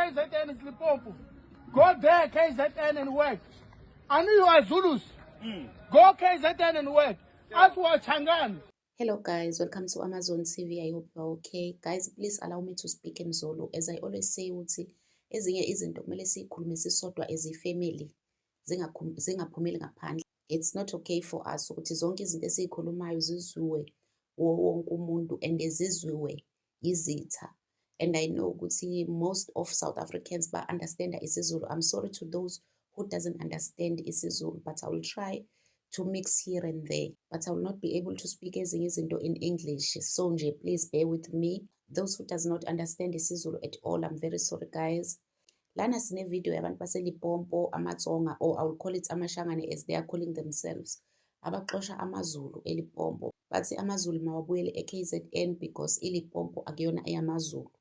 KZN, it's Limpopo. Go there, KZN, and work. I know you are Zulus. Go KZN and work. Ask for Changan. Hello guys, welcome to Amazon TV. I hope you are okay. Guys, please allow me to speak in Zulu. As I always say ukuthi ezinye izinto kumele siyikhulume sisodwa as a-family, zingaphumeli ngaphandle. It's not okay for us ukuthi zonke izinto esiyikhulumayo zizwiwe wonke umuntu and zizwiwe izitha. And I know ukuthi most of South Africans ba-understand isiZulu. I'm sorry to those who doesn't understand isiZulu, but I will try to mix here and there. But I will not be able to speak ezinye izinto in English. So nje, please bear with me. Those who does not understand isiZulu at all, I'm very sorry, guys. Lana sine video yabantu baseLimpopo, amaTsonga, or I will call it amaShangane as they are calling themselves, abaxosha amaZulu eLimpopo. Bathi amaZulu mawabuyele e-KZN because iLimpopo akuyona eyamaZulu.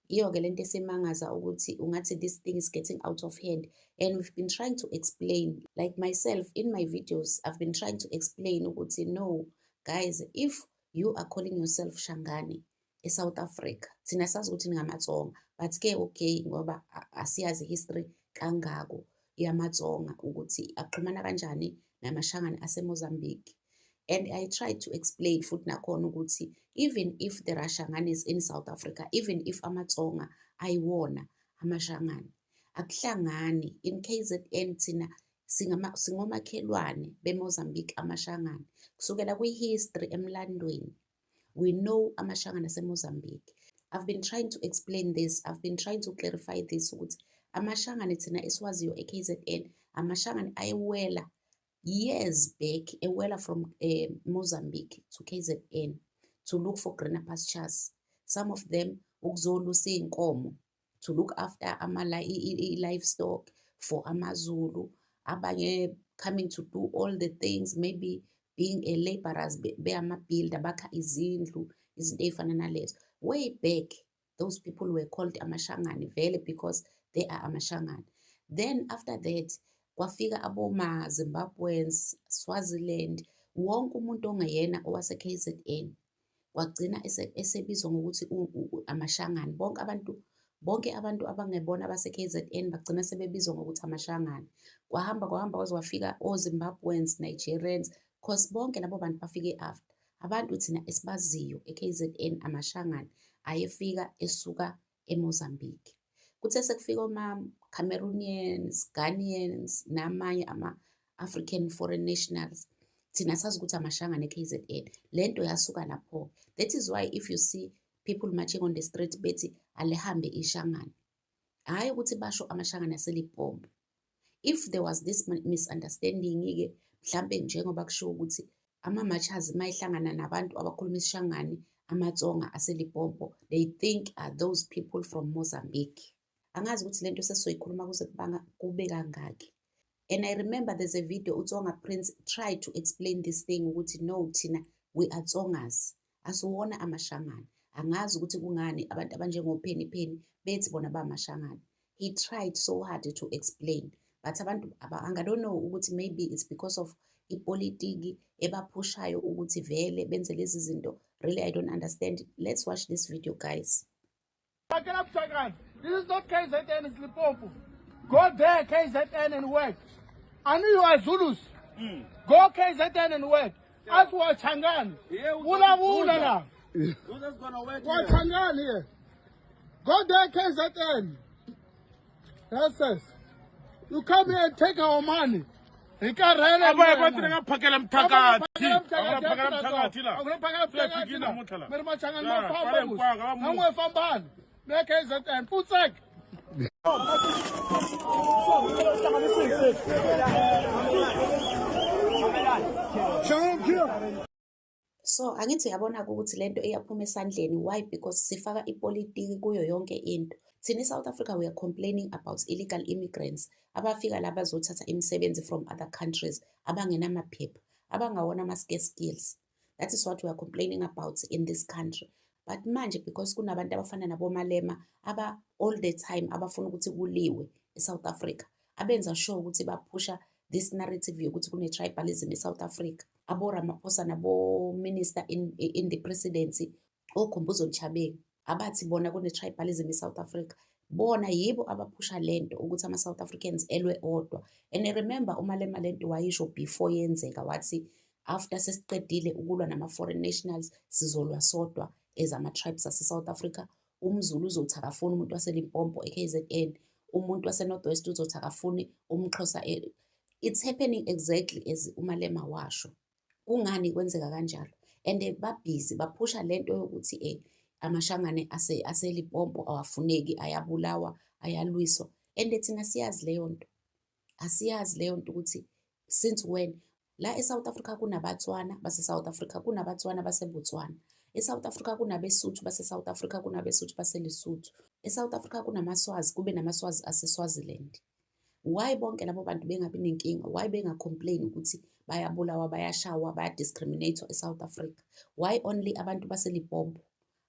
Iyo-ke lento esimangaza ukuthi ungathi this thing is getting out of hand, and we've been trying to explain, like myself in my videos, I've been trying to explain ukuthi no guys, if you are calling yourself Shangane eSouth Africa, thina sazi ukuthi ningamaTsonga, but-ke okay, ngoba asiyazi history kangako yamaTsonga ukuthi axhumana kanjani namaShangane aseMozambique. And I tried to explain futhi nakhona ukuthi even if there are Shanganes in South Africa, even if amaTsonga ayiwona amaShangane, akuhlangani. In KZN thina singomakhelwane beMozambique amaShangane. Kusukela kwi-history, emlandweni, we know amaShangane aseMozambique. I've been trying to explain this, I've been trying to clarify this ukuthi amaShangane thina esiwaziyo e-KZN, amaShangane ayewela years back, ewela from Mozambique to KZN to look for greener pastures. Some of them ukuzolusa iy'nkomo, to look after i-livestock for amaZulu, abanye coming to do all the things, maybe being a laborers, beyama-builder, bakha izindlu, izinto ey'fana nalezo. Way back, those people were called amaShangane vele because they are amaShangane. Then after that, kwafika aboma-Zimbabweans, Swaziland, wonke umuntu ongeyena owase-KZN wagcina esebizwa ngokuthi amaShangane. Bonke abantu abangebona abase-KZN bagcina sebebizwa ngokuthi amaShangane. Kwahamba kwahamba kwaze kwafika o-Zimbabweans, Nigerians, 'cause bonke labo bantu bafike after. Abantu thina esibaziyo e-KZN amaShangane ayefika esuka eMozambique. Kuthe sekufika oma-Cameroonians, Ghanaians namanye ama-African foreign nationals, thina sazi ukuthi amaShangane e-KZN. Le nto yasuka lapho. That is why if you see people marching on the street bethi alihambe iShangane, hhayi ukuthi basho amaShangane aseLimpopo. If there was this misunderstanding-ke, mhlampe njengoba kushiwo ukuthi ama-marchers mayehlangana nabantu abakhuluma isiShangane, amaTsonga aseLimpopo, they think are those people from Mozambique. Angazi ukuthi lento sesizoyikhuluma kuze kube kangaki. And I remember there's a video uTsonga Prince tried to explain this thing ukuthi no, thina we are Tsongas, asiwona amaShangane. Angazi ukuthi kungani abantu abanjengoPenny Penny bethi bona bamaShangane. He tried so hard to explain, but abantu I don't know ukuthi maybe it's because of ipolitiki ebaphushayo ukuthi vele benze lezi zinto. Really, I don't understand. Let's watch this video, guys. This is not KZN, it's Limpopo. Go there, KZN, and work. I know you are Zulus. Go KZN and work. Ask for Changan. Wula wula la. Who's gonna work What here? Changan here? Go there, KZN. That's it. You come here and take our money. Hi karhele. A va yi va tirha phakela mthakathi, a va phakela mthakathi la. A ku phakela Se fikile namuntlha la. Mi ri Machangani Ya, ma famba kwale musi. hinkwako, va Na n'we fambani. Mi ya KZN. Pfutsek. So angithi uyabona-ke ukuthi lento iyaphuma esandleni. Why? Because sifaka ipolitiki kuyo yonke into. Thina e-South Africa, we are complaining about illegal immigrants abafika la bazothatha imisebenzi from other countries, abangenamaphepha, abangawona ama-scarce skills. That is what we are complaining about in this country. But manje because kunabantu abafana naboMalema aba all the time abafuna ukuthi kuliwe e-South Africa, abenza sure ukuthi baphusha this narrative yokuthi kune-tribalism e-South Africa. Abo-Ramaphosa nabo-minister in the presidency, oKhumbuzo Ntshavheni, abathi bona kune-tribalism e-South Africa. Bona yibo abaphusha lento ukuthi ama-South Africans elwe odwa. And remember, uMalema lento wayisho before yenzeka, wathi after sesiqedile ukulwa nama-foreign nationals, sizolwa sodwa as ama-tribes ase-South Africa. UmZulu uzothi akafuni umuntu waseLimpopo e-KZN, umuntu wase-North West uzothi akafuni umXhosa. It's happening exactly as uMalema washo. Kungani kwenzeka kanjalo? And babhizi baphusha lento yokuthi amaShangane aseLimpopo awafuneki, ayabulawa, ayalwiswa. And thina siyazi leyo nto, asiyazi leyo nto ukuthi since when la e-South Africa kunabaTswana base-South Africa, kunabaTswana baseBotswana. E-South Africa kunabeSuthu base-South Africa, kunabeSuthu baseLesotho. E-South Africa kunamaSwazi, kube namaSwazi ase-Swaziland. Why bonke labo bantu bengabi nenkinga? Why benga-complain ukuthi bayabulawa, bayashawa, baya-discriminate-wa e-South Africa? Why only abantu baseLimpopo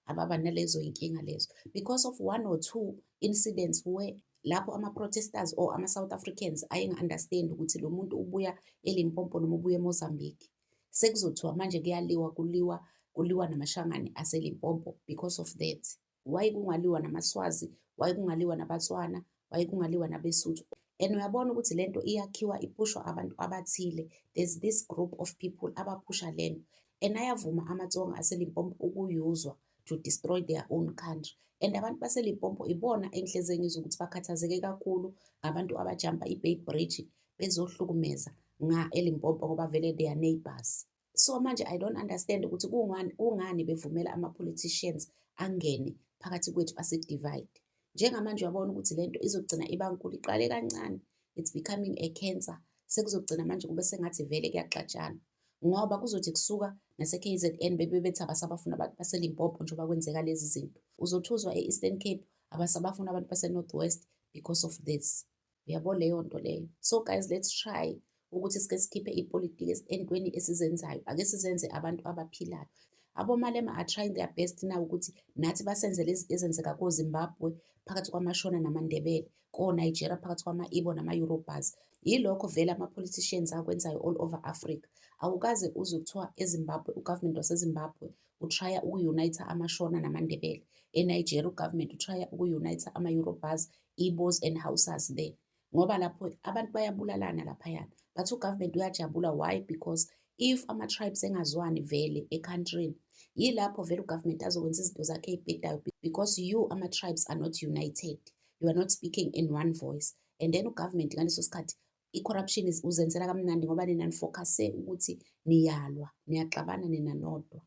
ababa nalezo y'nkinga lezo? Because of one or two incidents where lapho ama-protesters or ama-South Africans ayenga-understand ukuthi lo muntu ubuya eLimpopo noma ubuya eMozambique. Sekuzothiwa manje kuyaliwa, kuliwa, kuliwa namaShangane aseLimpopo because of that. Why kungaliwa namaSwazi? Why kungaliwa nabaTswana? Why kungaliwa nabeSuthu? And uyabona ukuthi lento iyakhiwa, iphushwa abantu abathile. There's this group of people abaphusha lento. And ayavuma amaTsonga aseLimpopo ukuyuzwa to destroy their own country. And abantu baseLimpopo ibona engihleze ngizwa ukuthi bakhathazeke kakhulu ngabantu abajampa i-Beit Bridge bezohlukumeza nga eLimpopo, ngoba vele they are neighbours. So manje I don't understand ukuthi kungani bevumela ama-politicians angene phakathi kwethu, asi-divide. Njengamanje uyabona ukuthi lento izogcina iba nkulu, iqale kancane, it's becoming a cancer. Sekuzogcina manje kube sengathi vele kuyaxatshanwa, ngoba kuzothi kusuka nase-KZN bebe bethi abasabafuna abantu baseLimpopo njengoba kwenzeka lezi zinto. Uzothuzwa e-Eastern Cape, abasabafuna abantu base-North West because of this. Uyabo leyo nto leyo. So guys, let's try ukuthi sike sikhiphe ipolitiki entweni esizenzayo. Ake sizenze abantu abaphilayo. AboMalema are trying their best now ukuthi nathi basenze lezi ezenzeka koZimbabwe phakathi kwamaShona namaNdebele, ko-Nigeria phakathi kwama-Igbo nama-Yorubas. Yilokho vele ama-politicians akwenzayo all over Africa. Awukaze uzwe kuthiwa eZimbabwe, u-government waseZimbabwe u-try-a uku-unite-a amaShona namaNdebele. E-Nigeria u-government u-try-a uku-unite-a ama-Yorubas, Igbos and Hausas there. Ngoba lapho abantu bayabulalana laphayana. But u-government uyajabula. Why? Because if ama-tribes engazwani vele e-country-ni, yilapho vele u-government azokwenza izinto zakhe ey'bhedayo, because you ama-tribes are not united. You are not speaking in one voice. And then u-government ngaleso sikhathi i-corruption uzenzela kamnandi, ngoba nina ni-focus-e ukuthi niyalwa, niyaxabana nina nodwa.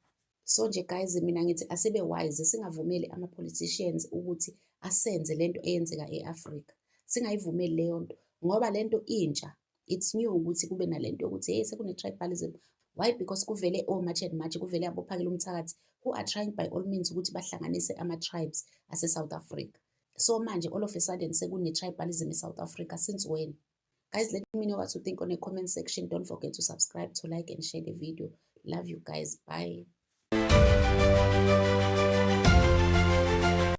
So nje guys, mina ngithi asibe wise, singavumeli ama-politicians ukuthi asenze lento eyenzeka e-Afrika. Singayivumeli leyo nto, ngoba lento intsha. It's new ukuthi kube nalento yokuthi hey, sekune-tribalism. Why? Because kuvele o-March and March, kuvele aboPhakela Umthakathi who are trying by all means ukuthi bahlanganise ama-tribes ase-South Africa. So manje all of a sudden sekune-tribalism e-South Africa, since when? Guys, let me know what you think on the comment section. Don't forget to subscribe, to like and share the video. Love you guys. Bye.